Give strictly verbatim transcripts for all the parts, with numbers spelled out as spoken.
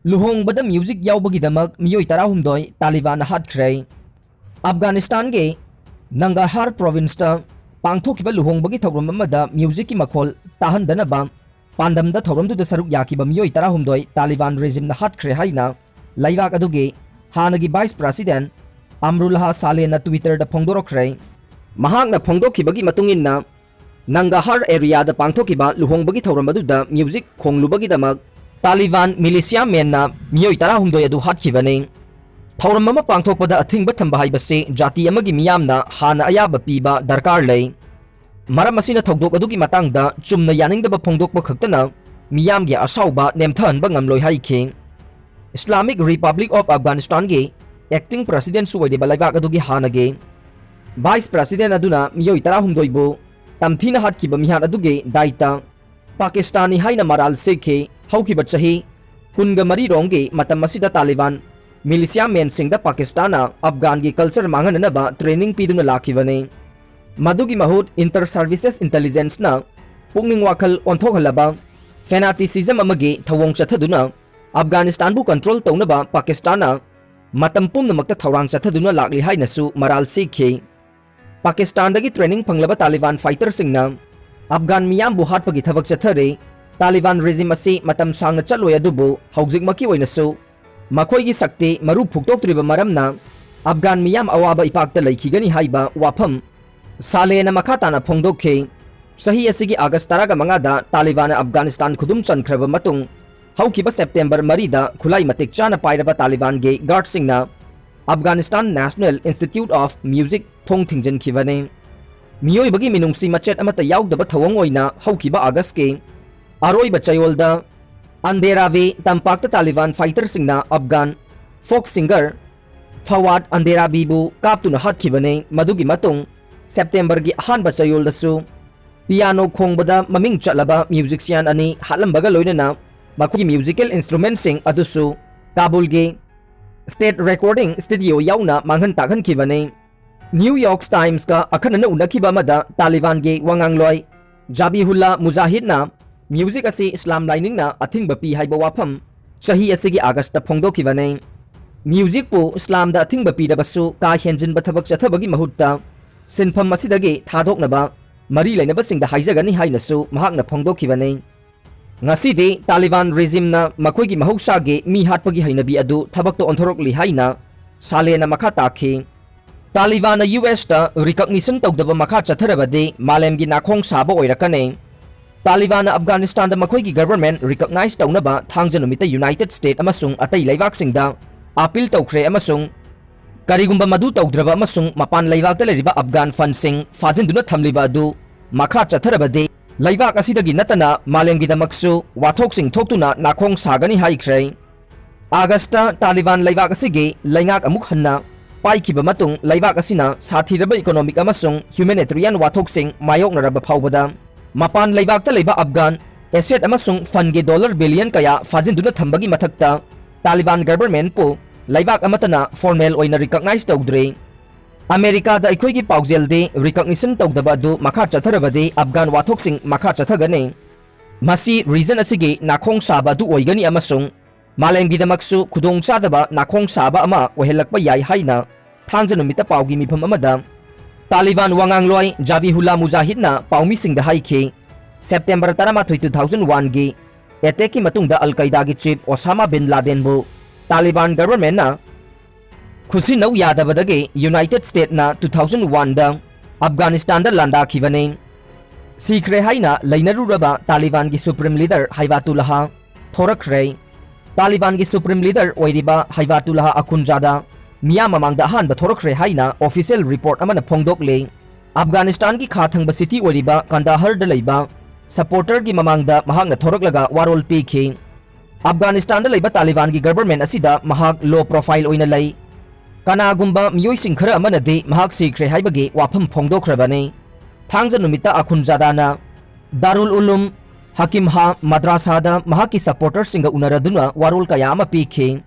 ꯂꯨꯍꯣꯡꯕꯗ ꯃ꯭ꯌꯨꯖꯤꯛ ꯌꯥꯎꯕꯒꯤꯗꯃꯛ ꯃꯤꯑꯣꯏ ꯇꯔꯥꯍꯨꯝꯗꯣꯏ ꯇꯥꯂꯤꯕꯥꯟꯅ ꯍꯥꯠꯈ꯭ꯔꯦ꯫ ꯑꯐꯒꯥꯅꯤꯁꯇꯥꯟꯒꯤ ꯅꯪꯒꯔꯍꯥꯔ ꯄ꯭ꯔꯣꯚꯤꯟꯁꯇ ꯄꯥꯡꯊꯣꯛꯈꯤꯕ ꯂꯨꯍꯣꯡꯕꯒꯤ ꯊꯧꯔꯝ ꯑꯃꯗ ꯃ꯭ꯌꯨꯖꯤꯛꯀꯤ ꯃꯈꯣꯜ ꯇꯥꯍꯟꯗꯅꯕ ꯄꯥꯟꯗꯝꯗ ꯊꯧꯔꯝꯗꯨꯗ ꯁꯔꯨꯛ ꯌꯥꯈꯤꯕ ꯃꯤꯑꯣꯏ ꯇꯔꯥꯍꯨꯝꯗꯣꯏ ꯇꯥꯂꯤꯕꯥꯟ ꯔꯦꯖꯤꯝꯅ ꯍꯥꯠꯈ꯭ꯔꯦ ꯍꯥꯏꯅ ꯂꯩꯕꯥꯛ ꯑꯗꯨꯒꯤ ꯍꯥꯟꯅꯒꯤ ꯚꯥꯏꯁ ꯄ꯭ꯔꯁꯤꯗꯦꯟ ꯑꯝꯔꯨꯜꯂꯥꯍ ꯁꯥꯂꯦꯅ ꯇ꯭ꯋꯤꯇꯔꯗ ꯐꯣꯡꯗꯣꯔꯛꯈ꯭ꯔꯦ꯫ ꯃꯍꯥꯛꯅ ꯐꯣꯡꯗꯣꯛꯈꯤꯕꯒꯤ ꯃꯇꯨꯡ ꯏꯟꯅ, ꯅꯪꯒꯥꯍꯥꯔ ꯑꯦꯔꯤꯌꯥꯗ ꯄꯥꯡꯊꯣꯛꯈꯤꯕ ꯂꯨꯍꯣꯡꯕꯒꯤ ꯊꯧꯔꯝ ꯑꯗꯨꯗ ꯃ꯭ꯌꯨꯖꯤꯛ ꯈꯣꯡꯂꯨꯕꯒꯤꯗꯃꯛ ꯇꯥꯂꯤꯕꯥꯟ ꯃꯤꯂꯤꯁꯤꯌꯥ ꯃꯦꯟꯅ ꯃꯤꯑꯣꯏ ꯇꯔꯥꯍꯨꯝꯗꯣꯏ ꯑꯗꯨ ꯍꯥꯠꯈꯤꯕꯅꯤ꯫ ꯊꯧꯔꯝ ꯑꯃ ꯄꯥꯡꯊꯣꯛꯄꯗ ꯑꯊꯤꯡꯕ ꯊꯝꯕ ꯍꯥꯏꯕꯁꯤ ꯖꯥꯇꯤ ꯑꯃꯒꯤ ꯃꯤꯌꯥꯝꯅ ꯍꯥꯟꯅ ꯑꯌꯥꯕ ꯄꯤꯕ ꯗꯔꯀꯥꯔ ꯂꯩ꯫ ꯃꯔꯝ ꯑꯁꯤꯅ ꯊꯧꯗꯣꯛ ꯑꯗꯨꯒꯤ ꯃꯇꯥꯡꯗ ꯆꯨꯝꯅ ꯌꯥꯅꯤꯡꯗꯕ ꯐꯣꯡꯗꯣꯛꯄ ꯈꯛꯇꯅ ꯃꯤꯌꯥꯝꯒꯤ ꯑꯁꯥꯎꯕ ꯅꯦꯝꯊꯍꯟꯕ ꯉꯝꯂꯣꯏ ꯍꯥꯏꯈꯤ꯫ ꯏꯁꯂꯥꯃꯤꯛ ꯔꯤꯄꯕ꯭ꯂꯤꯛ ꯑꯣꯐ ꯑꯐꯒꯥꯅꯤꯁꯇꯥꯟꯒꯤ ꯑꯦꯛꯇꯤꯡ ꯄ꯭ꯔꯁꯤꯗꯦꯟꯁꯨ ꯑꯣꯏꯔꯤꯕ ꯂꯩꯕꯥꯛ ꯑꯗꯨꯒꯤ ꯍꯥꯟꯅꯒꯤ ꯚꯥꯏꯁ ꯄ꯭ꯔꯁꯤꯗꯦꯟ ꯑꯗꯨꯅ ꯃꯤꯑꯣꯏ ꯇꯔꯥꯍꯨꯝꯗꯣꯏꯕꯨ ꯇꯝꯊꯤꯅ ꯍꯥꯠꯈꯤꯕ ꯃꯤꯍꯥꯠ ꯑꯗꯨꯒꯤ ꯗꯥꯏꯇ ꯄꯥꯀꯤꯁꯇꯥꯅꯤ ꯍꯥꯏꯅ ꯃꯔꯥꯜ ꯁꯤꯈꯤ꯫ ꯍꯧꯈꯤꯕ ꯆꯍꯤ ꯀꯨꯟꯒ ꯃꯔꯤ ꯔꯣꯝꯒꯤ ꯃꯇꯝ ꯑꯁꯤꯗ ꯇꯥꯂꯤꯕꯥꯟ ꯃꯤꯂꯤꯁꯤꯌꯥ ꯃꯦꯟꯁꯤꯡꯗ ꯄꯥꯀꯤꯁꯇꯥꯟꯅ ꯑꯐꯒꯥꯟꯒꯤ ꯀꯜꯆꯔ ꯃꯥꯡꯍꯟꯅꯅꯕ ꯇ꯭ꯔꯦꯅꯤꯡ ꯄꯤꯗꯨꯅ ꯂꯥꯛꯈꯤꯕꯅꯤ꯫ ꯃꯗꯨꯒꯤ ꯃꯍꯨꯠ ꯏꯟꯇꯔ ꯁꯔꯚꯤꯁꯦꯁ ꯏꯟꯇꯦꯂꯤꯖꯦꯟꯁꯅ ꯄꯨꯛꯅꯤꯡ ꯋꯥꯈꯜ ꯑꯣꯟꯊꯣꯛꯍꯜꯂꯕ ꯐꯦꯅꯥꯇꯤꯁꯤꯖꯝ ꯑꯃꯒꯤ ꯊꯧꯑꯣꯡ ꯆꯠꯊꯗꯨꯅ ꯑꯐꯒꯥꯅꯤꯁꯇꯥꯟꯕꯨ ꯀꯟꯇ꯭ꯔꯣꯜ ꯇꯧꯅꯕ ꯄꯥꯀꯤꯁꯇꯥꯟꯅ ꯃꯇꯝ ꯄꯨꯝꯅꯃꯛꯇ ꯊꯧꯔꯥꯡ ꯆꯠꯊꯗꯨꯅ ꯂꯥꯛꯂꯤ ꯍꯥꯏꯅꯁꯨ ꯃꯔꯥꯜ ꯁꯤꯈꯤ꯫ ꯄꯥꯀꯤꯁꯇꯥꯟꯗꯒꯤ ꯇ꯭ꯔꯦꯅꯤꯡ ꯐꯪꯂꯕ ꯇꯥꯂꯤꯕꯥꯟ ꯐꯥꯏꯇꯔꯁꯤꯡꯅ ꯑꯐꯒꯥꯟ ꯃꯤꯌꯥꯝꯕꯨ ꯍꯥꯠꯄꯒꯤ ꯊꯕꯛ ꯆꯠꯊꯔꯤ꯫ ꯇꯥꯂꯤꯕꯥꯟ ꯔꯦꯖꯤꯝ ꯑꯁꯤ ꯃꯇꯝ ꯁꯥꯡꯅ ꯆꯠꯂꯣꯏ, ꯑꯗꯨꯕꯨ ꯍꯧꯖꯤꯛꯃꯛꯀꯤ ꯑꯣꯏꯅꯁꯨ ꯃꯈꯣꯏꯒꯤ ꯁꯛꯇꯤ ꯃꯔꯨ ꯐꯨꯛꯇꯣꯛꯇ꯭ꯔꯤꯕ ꯃꯔꯝꯅ ꯑꯐꯒꯥꯟ ꯃꯤꯌꯥꯝ ꯑꯋꯥꯕ ꯏꯄꯥꯛꯇ ꯂꯩꯈꯤꯒꯅꯤ ꯍꯥꯏꯕ ꯋꯥꯐꯝ ꯁꯥꯂꯦꯅ ꯃꯈꯥ ꯇꯥꯅ ꯐꯣꯡꯗꯣꯛꯈꯤ꯫ ꯆꯍꯤ ꯑꯁꯤꯒꯤ ꯑꯥꯒꯁ ꯇꯔꯥꯃꯉꯥꯗ ꯇꯥꯂꯤꯕꯥꯟꯅ ꯑꯐꯒꯥꯅꯤꯁꯇꯥꯟ ꯈꯨꯗꯨꯝ ꯆꯟꯈ꯭ꯔꯕ ꯃꯇꯨꯡ, ꯍꯧꯈꯤꯕ ꯁꯦꯞꯇꯦꯝꯕꯔ ꯃꯔꯤꯗ ꯈꯨꯠꯂꯥꯏ ꯃꯇꯤꯛ ꯆꯥꯅ ꯄꯥꯏꯔꯕ ꯇꯥꯂꯤꯕꯥꯟꯒꯤ ꯒꯥꯔꯗꯁꯤꯡꯅ Afghanistan national institute of music ꯊꯣꯡ ꯊꯤꯡꯖꯤꯟꯈꯤꯕꯅꯤ꯫ ꯃꯤꯑꯣꯏꯕꯒꯤ ꯃꯤꯅꯨꯡꯁꯤ ꯃꯆꯦꯠ ꯑꯃꯠꯇ ꯌꯥꯎꯗꯕ ꯊꯧꯑꯣꯡ ꯑꯣꯏꯅ ꯍꯧꯈꯤꯕ ꯑꯥꯒꯁꯀꯤ ꯑꯔꯣꯏꯕ ꯆꯌꯣꯜꯗ ꯑꯟꯗꯦꯔꯥꯕꯤ ꯇꯝꯄꯥꯛꯇ ꯇꯥꯂꯤꯕꯥꯟ ꯐꯥꯏꯇꯔꯁꯤꯡꯅ ꯑꯐꯒꯥꯟ ꯐꯣꯛ ꯁꯤꯡꯒꯔ ꯐꯋꯥꯗ ꯑꯟꯗꯦꯔꯥꯕꯤꯕꯨ ꯀꯥꯞꯇꯨꯅ ꯍꯥꯠꯈꯤꯕꯅꯤ꯫ ꯃꯗꯨꯒꯤ ꯃꯇꯨꯡ ꯁꯦꯞꯇꯦꯝꯕꯔꯒꯤ ꯑꯍꯥꯟꯕ ꯆꯌꯣꯜꯗꯁꯨ ꯄꯤꯌꯥꯅꯣ ꯈꯣꯡꯕꯗ ꯃꯃꯤꯡ ꯆꯠꯂꯕ ꯃ꯭ꯌꯨꯖꯤꯛꯁꯤꯌꯥꯟ ꯑꯅꯤ ꯍꯥꯠꯂꯝꯕꯒ ꯂꯣꯏꯅꯅ ꯃꯈꯣꯏꯒꯤ ꯃ꯭ꯌꯨꯖꯤꯀꯦꯜ ꯏꯟꯁꯇ꯭ꯔꯨꯃꯦꯟꯁꯤꯡ ꯑꯗꯨꯁꯨ ꯀꯥꯕꯨꯜꯒꯤ ꯁ꯭ꯇꯦꯠ ꯔꯦꯀꯣꯔꯗꯤꯡ ꯁ꯭ꯇꯨꯗꯤꯑꯣ ꯌꯥꯎꯅ ꯃꯥꯡꯍꯟ ꯇꯥꯛꯍꯟꯈꯤꯕꯅꯤ꯫ ꯅ꯭ꯌꯨ ꯌꯣꯔꯛ ꯇꯥꯏꯝꯁꯀ ꯑꯈꯟꯅꯅ ꯎꯅꯈꯤꯕ ꯑꯃꯗ ꯇꯥꯂꯤꯕꯥꯟꯒꯤ ꯋꯥꯉꯥꯡꯂꯣꯏ ꯖꯥꯕꯤꯍꯨꯜꯂꯥ ꯃꯨꯖꯥꯍꯤꯗꯅ ꯃ꯭ꯌꯨꯖꯤꯛ ꯑꯁꯤ ꯏꯁꯂꯥꯝ ꯂꯥꯏꯅꯤꯡꯅ ꯑꯊꯤꯡꯕ ꯄꯤ ꯍꯥꯏꯕ ꯋꯥꯐꯝ ꯆꯍꯤ ꯑꯁꯤꯒꯤ ꯑꯥꯒꯁꯇ ꯐꯣꯡꯗꯣꯛꯈꯤꯕꯅꯤ꯫ ꯃ꯭ꯌꯨꯖꯤꯛꯄꯨ ꯏꯁꯂꯥꯝꯗ ꯑꯊꯤꯡꯕ ꯄꯤꯔꯕꯁꯨ, ꯀꯥ ꯍꯦꯟꯖꯤꯟꯕ ꯊꯕꯛ ꯆꯠꯊꯕꯒꯤ ꯃꯍꯨꯠꯇ ꯁꯤꯟꯐꯝ ꯑꯁꯤꯗꯒꯤ ꯊꯥꯗꯣꯛꯅꯕ ꯃꯔꯤ ꯂꯩꯅꯕꯁꯤꯡꯗ ꯍꯥꯏꯖꯒꯅꯤ ꯍꯥꯏꯅꯁꯨ ꯃꯍꯥꯛꯅ ꯐꯣꯡꯗꯣꯛꯈꯤꯕꯅꯤ꯫ ꯉꯁꯤꯗꯤ ꯇꯥꯂꯤꯕꯥꯟ ꯔꯦꯖꯤꯝꯅ ꯃꯈꯣꯏꯒꯤ ꯃꯍꯧꯁꯥꯒꯤ ꯃꯤ ꯍꯥꯠꯄꯒꯤ ꯍꯩꯅꯕꯤ ꯑꯗꯨ ꯊꯕꯛꯇ ꯑꯣꯟꯊꯣꯔꯛꯂꯤ ꯍꯥꯏꯅ ꯁꯥꯂꯦꯅ ꯃꯈꯥ ꯇꯥꯈꯤ꯫ ꯇꯥꯂꯤꯕꯥꯟꯅ ꯌꯨ ꯑꯦꯁꯇ ꯔꯤꯀꯛꯅꯤꯁꯟ ꯇꯧꯗꯕ ꯃꯈꯥ ꯆꯠꯊꯔꯕꯗꯤ ꯃꯥꯂꯦꯝꯒꯤ ꯅꯥꯈꯣꯡ ꯁꯥꯕ ꯑꯣꯏꯔꯛꯀꯅꯤ꯫ ꯇꯥꯂꯤꯕꯥꯟꯅ ꯑꯐꯒꯥꯅꯤꯁꯇꯥꯟꯗ ꯃꯈꯣꯏꯒꯤ ꯒꯚꯔꯟꯃꯦꯟꯠ ꯔꯤꯀꯛꯅꯥꯏꯖ ꯇꯧꯅꯕ ꯊꯥꯡꯖ ꯅꯨꯃꯤꯠꯇ ꯌꯨꯅꯥꯏꯇꯦꯗ ꯁ꯭ꯇꯦꯠ ꯑꯃꯁꯨꯡ ꯑꯇꯩ ꯂꯩꯕꯥꯛꯁꯤꯡꯗ ꯑꯥꯄꯤꯜ ꯇꯧꯈ꯭ꯔꯦ ꯑꯃꯁꯨꯡ ꯀꯔꯤꯒꯨꯝꯕ ꯃꯗꯨ ꯇꯧꯗ꯭ꯔꯕ ꯑꯃꯁꯨꯡ ꯃꯄꯥꯟ ꯂꯩꯕꯥꯛꯇ ꯂꯩꯔꯤꯕ ꯑꯐꯒꯥꯟ ꯐꯟꯗꯁꯤꯡ ꯐꯥꯖꯤꯟꯗꯨꯅ ꯊꯝꯂꯤꯕ ꯑꯗꯨ ꯃꯈꯥ ꯆꯠꯊꯔꯕꯗꯤ ꯂꯩꯕꯥꯛ ꯑꯁꯤꯗꯒꯤ ꯅꯠꯇꯅ ꯃꯥꯂꯦꯝꯒꯤꯗꯃꯛꯁꯨ ꯋꯥꯊꯣꯛꯁꯤꯡ ꯊꯣꯛꯇꯨꯅ ꯅꯥꯈꯣꯡ ꯁꯥꯒꯅꯤ ꯍꯥꯏꯈ꯭ꯔꯦ꯫ ꯑꯥꯒꯁꯇ ꯇꯥꯂꯤꯕꯥꯟ ꯂꯩꯕꯥꯛ ꯑꯁꯤꯒꯤ ꯂꯩꯉꯥꯛ ꯑꯃꯨꯛ ꯍꯟꯅ ꯄꯥꯏꯈꯤꯕ ꯃꯇꯨꯡ, ꯂꯩꯕꯥꯛ ꯑꯁꯤꯅ ꯁꯥꯊꯤꯔꯕ ꯏꯀꯣꯅꯣꯃꯤꯛ ꯑꯃꯁꯨꯡ ꯍ꯭ꯌꯨꯃꯦꯅꯤꯇꯔꯤꯌꯥꯟ ꯋꯥꯊꯣꯛꯁꯤꯡ ꯃꯥꯌꯣꯛꯅꯔꯕ ꯐꯥꯎꯕꯗ ꯃꯄꯥꯟ ꯂꯩꯕꯥꯛꯇ ꯂꯩꯕ ꯑꯐꯒꯥꯟ ꯑꯦꯁꯦꯠ ꯑꯃꯁꯨꯡ ꯐꯟꯒꯤ ꯗꯣꯂꯔ ꯕꯤꯂꯤꯌꯟ ꯀꯌꯥ ꯐꯥꯖꯤꯟꯗꯨꯅ ꯊꯝꯕꯒꯤ ꯃꯊꯛꯇ, ꯇꯥꯂꯤꯕꯥꯟ ꯒꯚꯔꯟꯃꯦꯟꯠꯄꯨ ꯂꯩꯕꯥꯛ ꯑꯃꯠꯇꯅ ꯐꯣꯔꯃꯦꯜ ꯑꯣꯏꯅ ꯔꯤꯀꯛꯅꯥꯏꯖ ꯇꯧꯗ꯭ꯔꯤ꯫ ꯑꯃꯦꯔꯤꯀꯥꯗ ꯑꯩꯈꯣꯏꯒꯤ ꯄꯥꯎꯖꯦꯜꯗꯤ ꯔꯤꯀꯛꯅꯤꯁꯟ ꯇꯧꯗꯕ ꯑꯗꯨ ꯃꯈꯥ ꯆꯠꯊꯔꯕꯗꯤ ꯑꯐꯒꯥꯟ ꯋꯥꯊꯣꯛꯁꯤꯡ ꯃꯈꯥ ꯆꯠꯊꯒꯅꯤ꯫ ꯃꯁꯤ ꯔꯤꯖꯟ ꯑꯁꯤꯒꯤ ꯅꯥꯈꯣꯡ ꯁꯥꯕ ꯑꯗꯨ ꯑꯣꯏꯒꯅꯤ ꯑꯃꯁꯨꯡ ꯃꯥꯂꯦꯝꯒꯤꯗꯃꯛꯁꯨ ꯈꯨꯗꯣꯡꯆꯥꯗꯕ ꯅꯥꯈꯣꯡ ꯁꯥꯕ ꯑꯃ ꯑꯣꯏꯍꯜꯂꯛꯄ ꯌꯥꯏ ꯍꯥꯏꯅ ꯊꯥꯡꯖ ꯅꯨꯃꯤꯠꯇ ꯄꯥꯎꯒꯤ ꯃꯤꯐꯝ ꯑꯃꯗ ꯇꯥꯂꯤꯕꯥꯟ ꯋꯥꯉꯥꯡꯂꯣꯏ ꯖꯥꯕꯤꯍꯨꯜꯂꯥ ꯃꯨꯖꯥꯍꯤꯗꯅ ꯄꯥꯎꯃꯤꯁꯤꯡꯗ ꯍꯥꯏꯈꯤ꯫ ꯁꯦꯞꯇꯦꯝꯕꯔ ꯇꯔꯥꯃꯥꯊꯣꯏ, ꯇꯨ ꯊꯥꯎꯖꯟ ꯋꯥꯟꯒꯤ ꯑꯦꯇꯦꯛꯀꯤ ꯃꯇꯨꯡꯗ ꯑꯜ ꯀꯩꯗꯥꯒꯤ ꯆꯤꯐ ꯑꯣꯁꯥꯃꯥ ꯕꯤꯟ ꯂꯥꯗꯦꯟꯕꯨ ꯇꯥꯂꯤꯕꯥꯟ ꯒꯚꯔꯟꯃꯦꯟꯠꯅ ꯈꯨꯠꯁꯤꯟꯅꯧ ꯌꯥꯗꯕꯗꯒꯤ ꯌꯨꯅꯥꯏꯇꯦꯗ ꯁ꯭ꯇꯦꯠꯅ ꯇꯨ ꯊꯥꯎꯖꯟ ꯋꯥꯟꯗ ꯑꯐꯒꯥꯅꯤꯁꯇꯥꯟꯗ ꯂꯥꯟꯗꯥꯈꯤꯕꯅꯤ꯫ ꯁꯤꯈ꯭ꯔꯦ ꯍꯥꯏꯅ ꯂꯩꯅꯔꯨꯔꯕ ꯇꯥꯂꯤꯕꯥꯟꯒꯤ ꯁꯨꯄ꯭ꯔꯤꯝ ꯂꯤꯗꯔ ꯍꯥꯏꯕꯥꯇꯨꯜꯂꯥꯍ ꯊꯣꯔꯛꯈ꯭ꯔꯦ꯫ ꯇꯥꯂꯤꯕꯥꯟꯒꯤ ꯁꯨꯄ꯭ꯔꯤꯝ ꯂꯤꯗꯔ ꯑꯣꯏꯔꯤꯕ ꯍꯥꯏꯕꯥꯇꯨꯜꯂꯥꯍ ꯑꯈꯨꯟꯖꯥꯗ ꯃꯤꯌꯥꯝ ꯃꯃꯥꯡꯗ ꯑꯍꯥꯟꯕ ꯊꯣꯔꯛꯈ꯭ꯔꯦ ꯍꯥꯏꯅ ꯑꯣꯐꯤꯁꯤꯌꯦꯜ ꯔꯤꯄꯣꯔꯠ ꯑꯃꯅ ꯐꯣꯡꯗꯣꯛꯂꯤ꯫ ꯑꯐꯒꯥꯅꯤꯁꯇꯥꯟꯒꯤ ꯈꯥ ꯊꯪꯕ ꯁꯤꯇꯤ ꯑꯣꯏꯔꯤꯕ ꯀꯟꯗꯥꯍꯔꯗ ꯂꯩꯕ ꯁꯄꯣꯔꯇꯔꯒꯤ ꯃꯃꯥꯡꯗ ꯃꯍꯥꯛꯅ ꯊꯣꯔꯛꯂꯒ ꯋꯥꯔꯣꯜ ꯄꯤꯈꯤ꯫ ꯑꯐꯒꯥꯅꯤꯁꯇꯥꯟꯗ ꯂꯩꯕ ꯇꯥꯂꯤꯕꯥꯟꯒꯤ ꯒꯚꯔꯟꯃꯦꯟꯠ ꯑꯁꯤꯗ ꯃꯍꯥꯛ ꯂꯣ ꯄ꯭ꯔꯣꯐꯥꯏꯜ ꯑꯣꯏꯅ ꯂꯩ꯫ ꯀꯅꯥꯒꯨꯝꯕ ꯃꯤꯑꯣꯏꯁꯤꯡ ꯈꯔ ꯑꯃꯅꯗꯤ ꯃꯍꯥꯛ ꯁꯤꯈ꯭ꯔꯦ ꯍꯥꯏꯕꯒꯤ ꯋꯥꯐꯝ ꯐꯣꯡꯗꯣꯛꯈ꯭ꯔꯕꯅꯤ꯫ ꯊꯥꯡꯖ ꯅꯨꯃꯤꯠꯇ ꯑꯈꯨꯟꯖꯥꯗꯥꯅ ꯗꯥꯔꯨꯜ ꯎꯂꯨꯝ ꯍꯀꯤꯝꯍꯥ ꯃꯗ꯭ꯔꯥꯁꯥꯗ ꯃꯍꯥꯛꯀꯤ ꯁꯄꯣꯔꯇꯔꯁꯤꯡꯒ ꯎꯅꯔꯗꯨꯅ ꯋꯥꯔꯣꯜ ꯀꯌꯥ ꯑꯃ ꯄꯤꯈꯤ꯫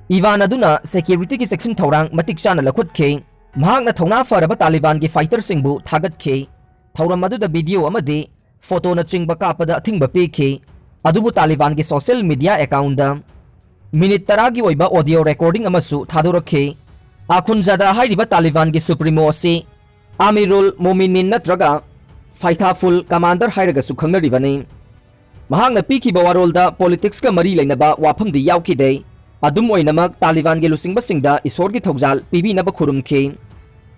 ꯏꯚꯥꯟ ꯑꯗꯨꯅ ꯁꯦꯀ꯭ꯌꯨꯔꯤꯇꯤꯒꯤ ꯆꯦꯛꯁꯤꯟ ꯊꯧꯔꯥꯡ ꯃꯇꯤꯛ ꯆꯥꯅ ꯂꯧꯈꯠꯈꯤ꯫ ꯃꯍꯥꯛꯅ ꯊꯧꯅꯥ ꯐꯔꯕ ꯇꯥꯂꯤꯕꯥꯟꯒꯤ ꯐꯥꯏꯇꯔꯁꯤꯡꯕꯨ ꯊꯥꯒꯠꯈꯤ꯫ ꯊꯧꯔꯝ ꯑꯗꯨꯗ ꯚꯤꯗꯤꯑꯣ ꯑꯃꯗꯤ ꯐꯣꯇꯣꯅꯆꯤꯡꯕ ꯀꯥꯞꯄꯗ ꯑꯊꯤꯡꯕ ꯄꯤꯈꯤ꯫ ꯑꯗꯨꯕꯨ ꯇꯥꯂꯤꯕꯥꯟꯒꯤ ꯁꯣꯁꯤꯌꯦꯜ ꯃꯤꯗꯤꯌꯥ ꯑꯦꯀꯥꯎꯟꯗ ꯃꯤꯅꯤꯠ ꯇꯔꯥꯒꯤ ꯑꯣꯏꯕ audio recording ꯑꯃꯁꯨ ꯊꯥꯗꯣꯔꯛꯈꯤ꯫ ꯑꯈꯨꯟꯖꯥꯗꯥ ꯍꯥꯏꯔꯤꯕ ꯇꯥꯂꯤꯕꯥꯟꯒꯤ supremo ꯑꯁꯤ ꯑꯃꯤꯔꯨꯜ ꯃꯣꯃꯤꯅꯤꯟ ꯅꯠꯇ꯭ꯔꯒ ꯐꯩꯊꯥꯐꯨꯜ commander ꯍꯥꯏꯔꯒꯁꯨ ꯈꯪꯅꯔꯤꯕꯅꯤ꯫ ꯃꯍꯥꯛꯅ ꯄꯤꯈꯤꯕ ꯋꯥꯔꯣꯜꯗ politicsꯀ ꯃꯔꯤ ꯂꯩꯅꯕ ꯋꯥꯐꯝꯗꯤ ꯌꯥꯎꯈꯤꯗꯦ꯫ ꯑꯗꯨꯝ ꯑꯣꯏꯅꯃꯛ, ꯇꯥꯂꯤꯕꯥꯟꯒꯤ ꯂꯨꯆꯤꯡꯕꯁꯤꯡꯗ ꯏꯁꯣꯔꯒꯤ ꯊꯧꯖꯥꯜ ꯄꯤꯕꯤꯅꯕ ꯈꯨꯔꯨꯝꯈꯤ꯫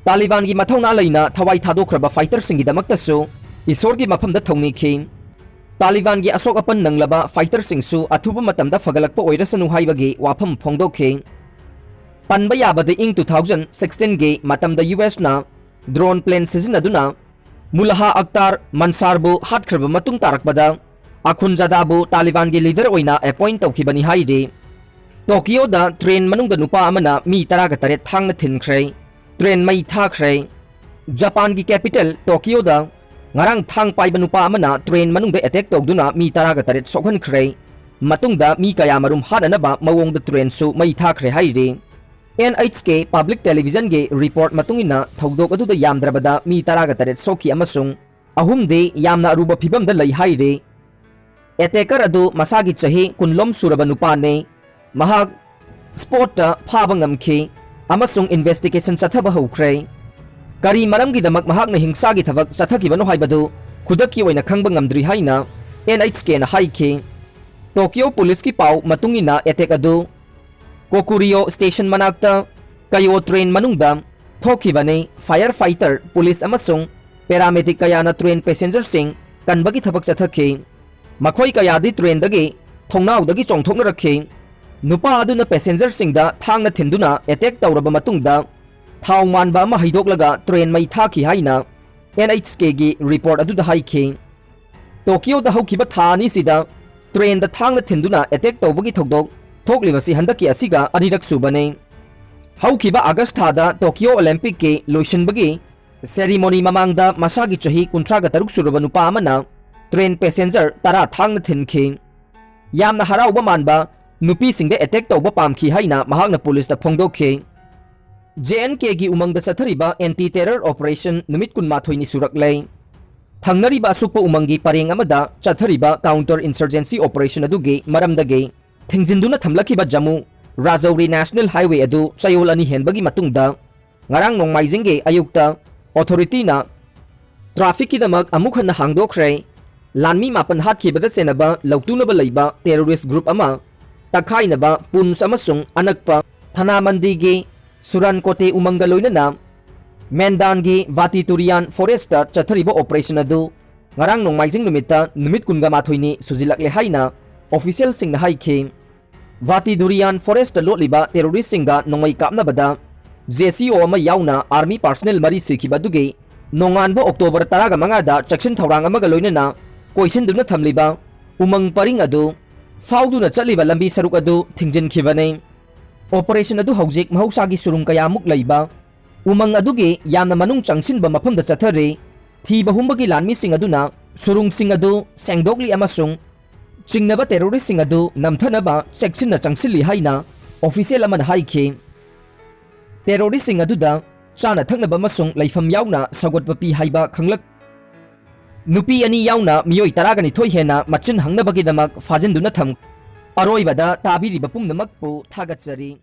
ꯇꯥꯂꯤꯕꯥꯟꯒꯤ ꯃꯊꯧꯅꯥ ꯂꯩꯅ ꯊꯋꯥꯏ ꯊꯥꯗꯣꯛꯈ꯭ꯔꯕ fighterꯁꯤꯡꯒꯤꯗꯃꯛꯇꯁꯨ ꯏꯁꯣꯔꯒꯤ ꯃꯐꯝꯗ ꯊꯧꯅꯤꯈꯤ꯫ ꯇꯥꯂꯤꯕꯥꯟꯒꯤ ꯑꯁꯣꯛ ꯑꯄꯟ ꯅꯪꯂꯕ fighterꯁꯤꯡꯁꯨ ꯑꯊꯨꯕ ꯃꯇꯝꯗ ꯐꯒꯠꯂꯛꯄ ꯑꯣꯏꯔꯁꯅꯨ ꯍꯥꯏꯕꯒꯤ ꯋꯥꯐꯝ ꯐꯣꯡꯗꯣꯛꯈꯤ꯫ ꯄꯟꯕ ꯌꯥꯕꯗꯤ, ꯏꯪ two thousand sixteenꯒꯤ ꯃꯇꯝꯗ USꯅ drone plane ꯁꯤꯖꯤꯟꯅꯗꯨꯅ ꯃꯨꯂꯥꯍ ꯑꯛꯇꯥꯔ ꯃꯟꯁꯥꯔꯕꯨ ꯍꯥꯠꯈ꯭ꯔꯕ ꯃꯇꯨꯡ ꯇꯥꯔꯛꯄꯗ ꯑꯈꯨꯟꯖꯥꯗꯥꯕꯨ ꯇꯥꯂꯤꯕꯥꯟꯒꯤ leader ꯑꯣꯏꯅ appoint ꯇꯧꯈꯤꯕꯅꯤ ꯍꯥꯏꯔꯤ꯫ ꯇꯣꯀꯤꯌꯣꯗ train ꯃꯅꯨꯡꯗ ꯅꯨꯄꯥ ꯑꯃꯅ ꯃꯤ ꯇꯔꯥꯒ ꯇꯔꯦꯠ ꯊꯥꯡꯅ ꯊꯤꯟꯈ꯭ꯔꯦ꯫ Train ꯃꯩ ꯊꯥꯈ꯭ꯔꯦ꯫ ꯖꯄꯥꯟꯒꯤ capital ꯇꯣꯀꯤꯌꯣꯗ ꯉꯔꯥꯡ ꯊꯥꯡ ꯄꯥꯏꯕ ꯅꯨꯄꯥ ꯑꯃꯅ train ꯃꯅꯨꯡꯗ attack ꯇꯧꯗꯨꯅ ꯃꯤ ꯇꯔꯥꯒ ꯇꯔꯦꯠ ꯁꯣꯛꯍꯟꯈ꯭ꯔꯦ꯫ ꯃꯇꯨꯡꯗ ꯃꯤ ꯀꯌꯥꯃꯔꯨꯝ ꯍꯥꯠꯅꯅꯕ ꯃꯑꯣꯡꯗ trainꯁꯨ ꯃꯩ ꯊꯥꯈ꯭ꯔꯦ ꯍꯥꯏꯔꯤ꯫ NHK public televisionꯒꯤ report ꯃꯇꯨꯡ ꯏꯟꯅ, ꯊꯧꯗꯣꯛ ꯑꯗꯨꯗ ꯌꯥꯝꯗ꯭ꯔꯕꯗ ꯃꯤ ꯇꯔꯥꯒ ꯇꯔꯦꯠ ꯁꯣꯛꯈꯤ ꯑꯃꯁꯨꯡ ꯑꯍꯨꯝꯗꯤ ꯌꯥꯝꯅ ꯑꯔꯨꯕ ꯐꯤꯚꯝꯗ ꯂꯩ ꯍꯥꯏꯔꯤ꯫ Attacker ꯑꯗꯨ ꯃꯁꯥꯒꯤ ꯆꯍꯤ ꯀꯨꯟꯂꯣꯝ ꯁꯨꯔꯕ ꯅꯨꯄꯥꯅꯤ꯫ ꯃꯍꯥꯛ spotꯇ ꯐꯥꯕ ꯉꯝꯈꯤ ꯑꯃꯁꯨꯡ investigation ꯆꯠꯊꯕ ꯍꯧꯈ꯭ꯔꯦ꯫ ꯀꯔꯤ ꯃꯔꯝꯒꯤꯗꯃꯛ ꯃꯍꯥꯛꯅ ꯍꯤꯡꯁꯥꯒꯤ ꯊꯕꯛ ꯆꯠꯊꯈꯤꯕꯅꯣ ꯍꯥꯏꯕꯗꯨ ꯈꯨꯗꯛꯀꯤ ꯑꯣꯏꯅ ꯈꯪꯕ ꯉꯝꯗ꯭ꯔꯤ ꯍꯥꯏꯅ NHKꯅ ꯍꯥꯏꯈꯤ꯫ ꯇꯣꯀꯤꯌꯣ policeꯀꯤ ꯄꯥꯎ ꯃꯇꯨꯡ ꯏꯟꯅ, attack ꯑꯗꯨ ꯀꯣꯀꯨꯔꯤꯌꯣ station ꯃꯅꯥꯛꯇ ꯀꯌꯣ train ꯃꯅꯨꯡꯗ ꯊꯣꯛꯈꯤꯕꯅꯤ꯫ Fire fighter, police ꯑꯃꯁꯨꯡ paramedic ꯀꯌꯥꯅ train passengerꯁꯤꯡ ꯀꯟꯕꯒꯤ ꯊꯕꯛ ꯆꯠꯊꯈꯤ꯫ ꯃꯈꯣꯏ ꯀꯌꯥꯗꯤ trainꯗꯒꯤ ꯊꯣꯡꯅꯥꯎꯗꯒꯤ ꯆꯣꯡꯊꯣꯛꯅꯔꯛꯈꯤ꯫ ꯅꯨꯄꯥ ꯑꯗꯨꯅ passengerꯁꯤꯡꯗ ꯊꯥꯡꯅ ꯊꯤꯟꯗꯨꯅ attack ꯇꯧꯔꯕ ꯃꯇꯨꯡꯗ, ꯊꯥꯎ ꯃꯥꯟꯕ ꯑꯃ ꯍꯩꯗꯣꯛꯂꯒ train ꯃꯩ ꯊꯥꯈꯤ ꯍꯥꯏꯅ NHKꯒꯤ report ꯑꯗꯨꯗ ꯍꯥꯏꯈꯤ꯫ ꯇꯣꯀꯤꯌꯣꯗ ꯍꯧꯈꯤꯕ ꯊꯥ ꯑꯅꯤꯁꯤꯗ trainꯗ ꯊꯥꯡꯅ ꯊꯤꯟꯗꯨꯅ attack ꯇꯧꯕꯒꯤ ꯊꯧꯗꯣꯛ ꯊꯣꯛꯂꯤꯕꯁꯤ ꯍꯟꯗꯛꯀꯤ ꯑꯁꯤꯒ ꯑꯅꯤꯔꯛ ꯁꯨꯕꯅꯤ꯫ ꯍꯧꯈꯤꯕ August ꯊꯥꯗ ꯇꯣꯀꯤꯌꯣ Olympicꯀꯤ ꯂꯣꯏꯁꯤꯟꯕꯒꯤ ceremony ꯃꯃꯥꯡꯗ ꯃꯁꯥꯒꯤ ꯆꯍꯤ ꯀꯨꯟꯊ꯭ꯔꯥꯒ ꯇꯔꯨꯛ ꯁꯨꯔꯕ ꯅꯨꯄꯥ ꯑꯃꯅ train passenger ꯇꯔꯥ ꯊꯥꯡꯅ ꯊꯤꯟꯈꯤ꯫ ꯌꯥꯝꯅ ꯍꯔꯥꯎꯕ ꯃꯥꯟꯕ, ꯅꯨꯄꯤꯁꯤꯡꯗ attack ꯇꯧꯕ ꯄꯥꯝꯈꯤ ꯍꯥꯏꯅ ꯃꯍꯥꯛꯅ policeꯇ ꯐꯣꯡꯗꯣꯛꯈꯤ꯫ J&Kꯒꯤ ꯎꯃꯪꯗ ꯆꯠꯊꯔꯤꯕ anti-terror operation ꯅꯨꯃꯤꯠ ꯀꯨꯟꯃꯥꯊꯣꯏꯅꯤ ꯁꯨꯔꯛꯂꯦ꯫ ꯊꯪꯅꯔꯤꯕ ꯑꯁꯨꯛꯄ ꯎꯃꯪꯒꯤ ꯄꯔꯦꯡ ꯑꯃꯗ ꯆꯠꯊꯔꯤꯕ counter insurgency operation ꯑꯗꯨꯒꯤ ꯃꯔꯝꯗꯒꯤ ꯊꯤꯡꯖꯤꯟꯗꯨꯅ ꯊꯝꯂꯛꯈꯤꯕ ꯖꯝꯃꯨ ꯔꯥꯖꯧꯔꯤ National Highway ꯑꯗꯨ ꯆꯌꯣꯜ ꯑꯅꯤ ꯍꯦꯟꯕꯒꯤ ꯃꯇꯨꯡꯗ ꯉꯔꯥꯡ ꯅꯣꯡꯃꯥꯏꯖꯤꯡꯒꯤ ꯑꯌꯨꯛꯇ authority ꯅ traffic ꯀꯤꯗꯃꯛ ꯑꯃꯨꯛ ꯍꯟꯅ ꯍꯥꯡꯗꯣꯛꯈ꯭ꯔꯦ꯫ ꯂꯥꯟꯃꯤ ꯃꯥꯄꯟ ꯍꯥꯠꯈꯤꯕꯗ ꯆꯦꯟꯅꯕ ꯂꯧꯇꯨꯅꯕ ꯂꯩꯕ terrorist group ꯑꯃ ꯇꯛꯈꯥꯏꯅꯕ ꯄꯨꯟꯁ ꯑꯃꯁꯨꯡ ꯑꯅꯛꯄ ꯊꯅꯥꯃꯟꯗꯤꯒꯤ ꯁꯨꯔꯥꯟꯀꯣꯇꯦ ꯎꯃꯪꯒ ꯂꯣꯏꯅꯅ ꯃꯦꯟꯗꯥꯟꯒꯤ ꯚꯥꯇꯤ ꯇꯨꯔꯤꯌꯥꯟ forest ꯇ ꯆꯠꯊꯔꯤꯕ operation ꯑꯗꯨ ꯉꯔꯥꯡ ꯅꯣꯡꯃꯥꯏꯖꯤꯡ ꯅꯨꯃꯤꯠꯇ ꯅꯨꯃꯤꯠ ꯀꯨꯟꯒ ꯃꯥꯊꯣꯏꯅꯤ ꯁꯨꯖꯤꯜꯂꯛꯂꯦ ꯍꯥꯏꯅ official ꯁꯤꯡꯅ ꯍꯥꯏꯈꯤ꯫ ꯚꯥꯇꯤ ꯗꯨꯔꯤꯌꯥꯟ forest ꯇ ꯂꯣꯠꯂꯤꯕ terrorist ꯁꯤꯡꯒ ꯅꯣꯡꯃꯩ ꯀꯥꯞꯅꯕꯗ J C O ꯑꯃ ꯌꯥꯎꯅ army personnel ꯃꯔꯤ ꯁꯤꯈꯤꯕ ꯑꯗꯨꯒꯤ ꯅꯣꯡꯉꯥꯟꯕ October ꯇꯔꯥꯒ ꯃꯉꯥꯗ ꯆꯦꯛꯁꯤꯟ ꯊꯧꯔꯥꯡ ꯑꯃꯒ ꯂꯣꯏꯅꯅ ꯀꯣꯏꯁꯤꯟꯗꯨꯅ ꯊꯝꯂꯤꯕ ꯎꯃꯪ ꯄꯔꯤꯡ ꯑꯗꯨ ꯐꯥꯎꯗꯨꯅ ꯆꯠꯂꯤꯕ ꯂꯝꯕꯤ ꯁꯔꯨꯛ ꯑꯗꯨ ꯊꯤꯡꯖꯤꯟꯈꯤꯕꯅꯤ꯫ Operation ꯑꯗꯨ ꯍꯧꯖꯤꯛ ꯃꯍꯧꯁꯥꯒꯤ ꯁꯨꯔꯨꯡ ꯀꯌꯥꯃꯨꯛ ꯂꯩꯕ ꯎꯃꯪ ꯑꯗꯨꯒꯤ ꯌꯥꯝꯅ ꯃꯅꯨꯡ ꯆꯪꯁꯤꯟꯕ ꯃꯐꯝꯗ ꯆꯠꯊꯔꯤ꯫ ꯊꯤꯕ ꯍꯨꯝꯕꯒꯤ ꯂꯥꯟꯃꯤꯁꯤꯡ ꯑꯗꯨꯅ ꯁꯨꯔꯨꯡꯁꯤꯡ ꯑꯗꯨ ꯁꯦꯡꯗꯣꯛꯂꯤ ꯑꯃꯁꯨꯡ ꯆꯤꯡꯅꯕ terrorist ꯁꯤꯡ ꯑꯗꯨ ꯅꯝꯊꯅꯕ ꯆꯦꯛꯁꯤꯟꯅ ꯆꯪꯁꯤꯜꯂꯤ ꯍꯥꯏꯅ official ꯑꯃꯅ ꯍꯥꯏꯈꯤ꯫ Terrorist ꯁꯤꯡ ꯑꯗꯨꯗ ꯆꯥꯅ ꯊꯛꯅꯕ ꯑꯃꯁꯨꯡ ꯂꯩꯐꯝ ꯌꯥꯎꯅ ꯁꯧꯒꯠꯄ ꯄꯤ ꯍꯥꯏꯕ ꯈꯪꯂꯛ-, ꯅꯨꯄꯤ ꯑꯅꯤ ꯌꯥꯎꯅ ꯃꯤꯑꯣꯏ ꯇꯔꯥꯒ ꯅꯤꯊꯣꯏ ꯍꯦꯟꯅ ꯃꯆꯤꯟ ꯍꯪꯅꯕꯒꯤꯗꯃꯛ ꯐꯥꯖꯤꯟꯗꯨꯅ ꯊꯝ-, ꯑꯔꯣꯏꯕꯗ ꯇꯥꯕꯤꯔꯤꯕ ꯄꯨꯝꯅꯃꯛꯄꯨ ꯊꯥꯒꯠꯆꯔꯤ꯫